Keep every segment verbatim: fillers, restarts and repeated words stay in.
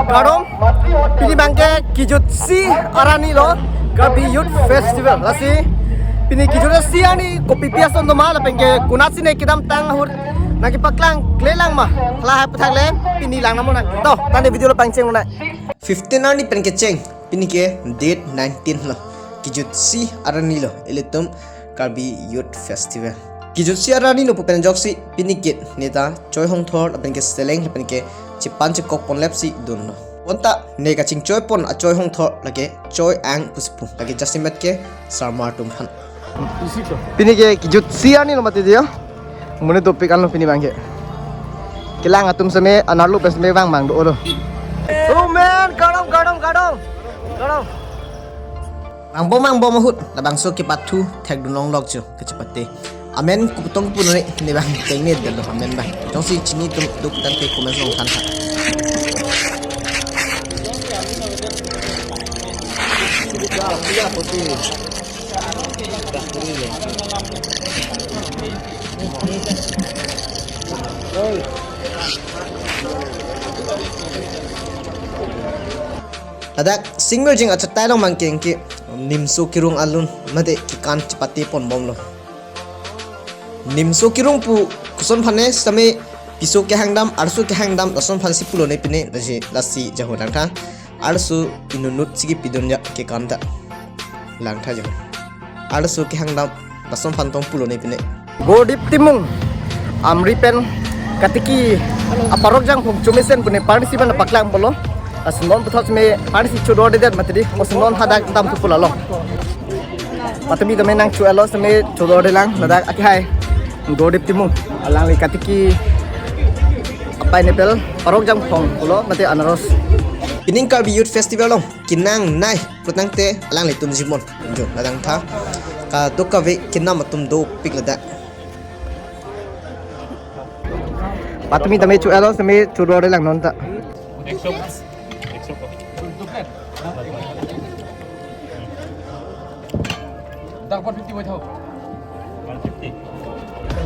Kardom, pini abangke kejutsi arni lo, Karbi Youth Festival. Lasi pini kejutsi arni kopi pi ason doma lapen ke konatsi ne kedamtang ahut nangkepaklang klelang ma, lahai aputhak le pini lang namo nang. To, tangte video lo pangcheng nang. Fifteen arni pen kecheng, pini ke date nineteen lo. Kejutsi arni lo, ilitum Karbi Youth Festival. Kejutsi arni lo pu pen ajoksi pini ke neta choi hongthor lapen ke seleng lapen ke chepan chekok ponlepsi dunlo. Bonta ne kachingchoi pon achoi hongthor lake choi ang pusi pu, lake jasemet ke sarmar atum aphan. Pini ke kejutsi arni lo mati dia. Monit dopik anlo pini abangke. Kelang atum seme anarlo pen seme vang mang dolo. Oh man, kardom, kardom, kardom. Kardom. Mangbom mangbom ahut labangso kepathu thekdun longlok jo kachepate. Amen kuputong kupunone ne abang tengne dalo amen abang. Jongsi chini atum duk tangte comment along than tha. Ladak Singmirjing achatai along abangke ke Nimso Kirung alun mate kekan chepate ponbomlo. Nimso Kirung pu koson aphan ne sitame piso kehangdam, arso kehangdam, lason aphansi pulone pine, lasi, lasi jaho langtha. Arso inutnut si kepidun ja kekan ta. Langtha jaho. Arso kehangdam, lason aphan tong pulone pine. Gordip Timung, Amri pen katiki aparok jangphong chomesen pune parnisi pen paklang polo. Lasi non puthot me parnisi chododedet mati di, lasi non hadak damthu pulo lo. Patumi tame nangcho-etlo seme chododelang ladak akihai. Gordip Timung, alangli katiki apineapple, parok jangphong pulo mate anaros. Pini Karbi Youth Festival along kenangnei putangte alanglitum jimon jo ladang tha. Kadokave kenam atum dopik ladak. Patumi tame cho-etlo seme chododelang non ta.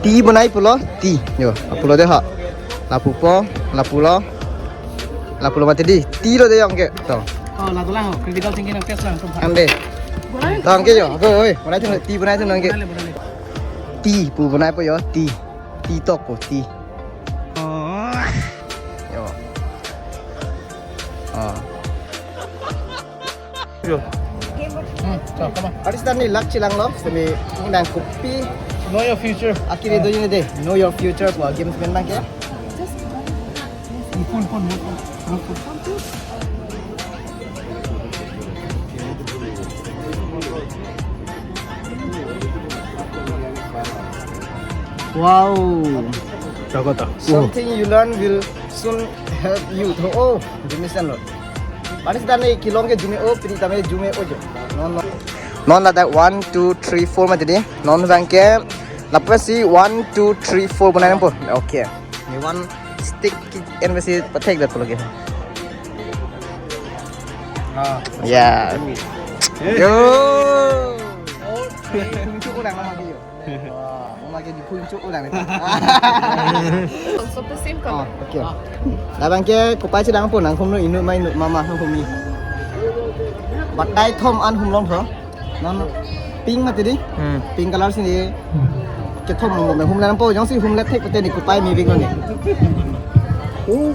Tea bonai pulo, tea. Jo, pulo de ha. Lapupo, lapulo. Lapulo mati di. Tea lo de abangke. To. Oh, ladolang ho. Critical thinking of test lang. Ande. To abangke jo. Ako, oi. Bonai tu tea bonai tu abangke. Bonai le, bonai le. Tea pu bonaipo jo, tea. Tea tokpo, tea. Oh. Jo. Ah. Hmm, so, come on. Artist dan ni lak chelanglo, semi nang kopi. Know your future. Akhirnya do ini deh, know your future pu games main abangke. Phone, phone, phone, phone, phone. Wow. Jakarta. Something you learn will soon help you. Oh, jemis anlo. Paris dan ni kelong ke jume-o, pini tame jume-o jo. Non, non. Non ladak one, two, three, four mati di. Non abangke lapusi one, two, three, four bonai nangpo. Okay. Ni one stick ki N B C pathekdet pulo ke. Ah. Ya. Yo. Phung cho-o lang mama ke jo. Wah, mama ke di phung cho-o lang. So, the same color. Oh, okay. Labangke kopai chelangpo nang humlo inut ma inut mama nang humi. Batai thom an humlong tho. Non pink mati di. Hmm. Pink color si ni. Kethom mo me humlangpo jongsi humle thek pute ni kopai mevik lo ni. Oh.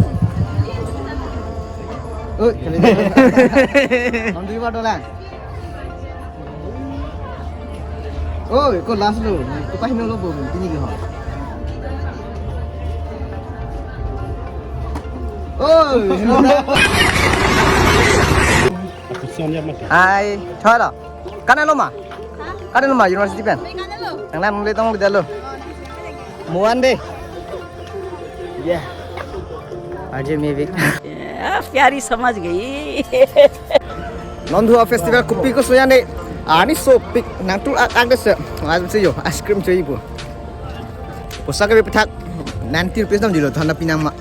Oh, kali. Nang dui ba dolang. Oh, ko last lo. Kopai hino lo bo pini ke ho. Oh, hino. Ai, thoi lo. Kan lo ma? Kan lo ma university pen? Nang nang le tong le lo. Muan de. Yeah. Aje mevik. प्यारी समझ गई। Non thu festival kopi ko soya ne. Ani sopik nang tu ak ak desa. Ngai se jo ice cream cho-ipo. Poisa ke pathak ninety rupees dam dilo thanda pinang ma.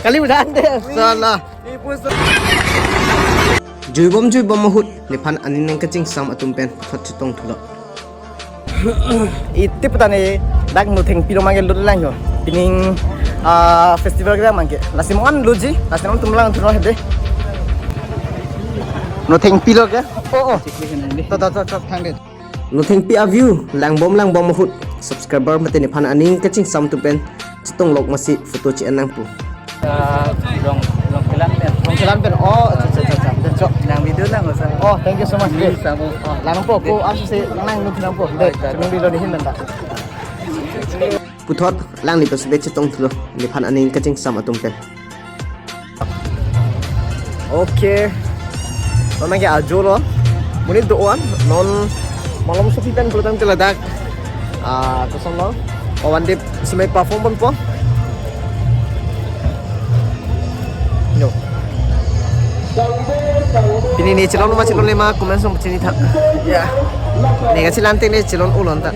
Kali mudan de. Salah. Juibom juibom ahut nephan aning nangkachingsam atum pen puthot chetong thulo. Iti putane dak no thengpi lo mangel lut lang ho. Pining ah, festival kita mangke. Lasi mo-an luji, lasi non tum lang tum hede. Nothengpi lo ke? Oh, oh. To, to, to, to, thang det. Nothengpi a-view, langbom langbom ahut. Subscriber mate nephan aning kachingsam atum pen chetong lok masi photo che-en nangpo. Ah, Rong, Rongkelan pen. Rongkelan pen. Oh, acha, acha, acha, acha. Chok. Nang video lang usa. Oh, thank you so much. Please, amo. Oh, langpo ko asu se nang nung nangpo. Deh, nang video ni hin nang. Puthot alangli pen sebe chetong thulo. Nephan aning kachingsam atum pen. Okay. Non ke ajo lo. Monit do-an non malom sopi pen pulote ladak. Ah, koson lo. Pawan Dev seme perform ponpo. No. Pini ne chelon ma chelonle ma comment song chinitha. Ya. Ne kachelangte ne chelon ulon ta.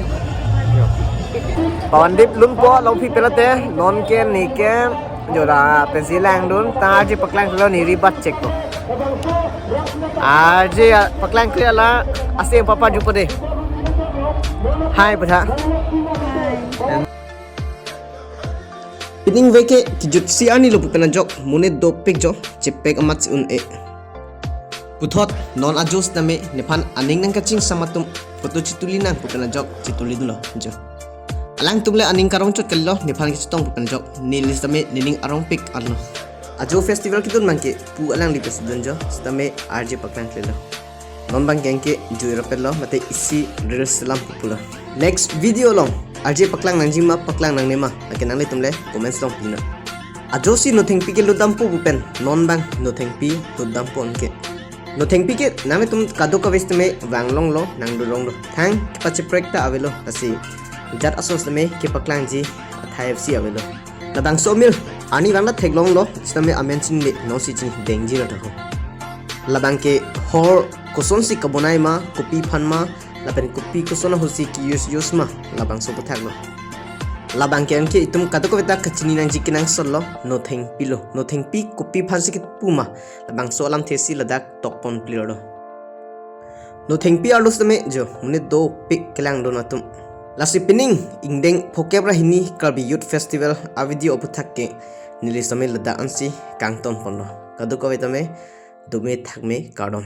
Pawan Dev lunpo longpi pelate non ke ne ke jora pensi langdun ta arje paklang lo ne ri bat chek ko. Arje paklang kre la ase papa jupo de. Hai butha. Pining veke kijut si ani lo pu pen ajok monit dopik jo chepek amat si un-e. Puthot non ajo sitame nephan aning nang kachingsam atum photo chetuli nang pu pen ajok chetuli dunlo jo. Alangtum le aning karong chot kalilo nephan kachetong pu pen ajok neli sitame nening arongpik arlo. Ajo festival kedun mangke pu alangli pen si dun jo sitame arje paklang klelo. Non bang keng ke jui rapet lo mate isi reels selam pulo. Next video along arje paklang nangji ma paklang nangne ma lake nanglitum le comments along pino. Ajo si Nothengpi ke lutdampo pu pen non bang Nothengpi lutdampo anke. Nothengpi ke nanglitum kadokave sitame vanglong lo nangdurong lo. Thang kepacheprek ta avelo lasi jat aso sitame kepaklangji athai apsi avelo. Labangso amir arni vang ta theklong lo sitame amen chinine non si chini dengji lo thakho. Labang ke hor kosonsi kabonai ma, kopi aphan ma, lapen kopi koson ahutsi ke-use use ma, labangso aputhak lo. Labang ke anke itum kadokave ta kachini nangji kenangsot lo, Nothengpi lo. Nothengpi kopi aphansi kepu ma, labangso alamthe si ladak tokpon plir lo. Nothengpi arlo sitame jo monit dopik kelangdun atum. Lasi pining ingdeng phokep ra hini Karbi Youth Festival a-video aputhak ke neli sitame ladak ansi kangton ponlo. Kadokave tame dome thakme kardom.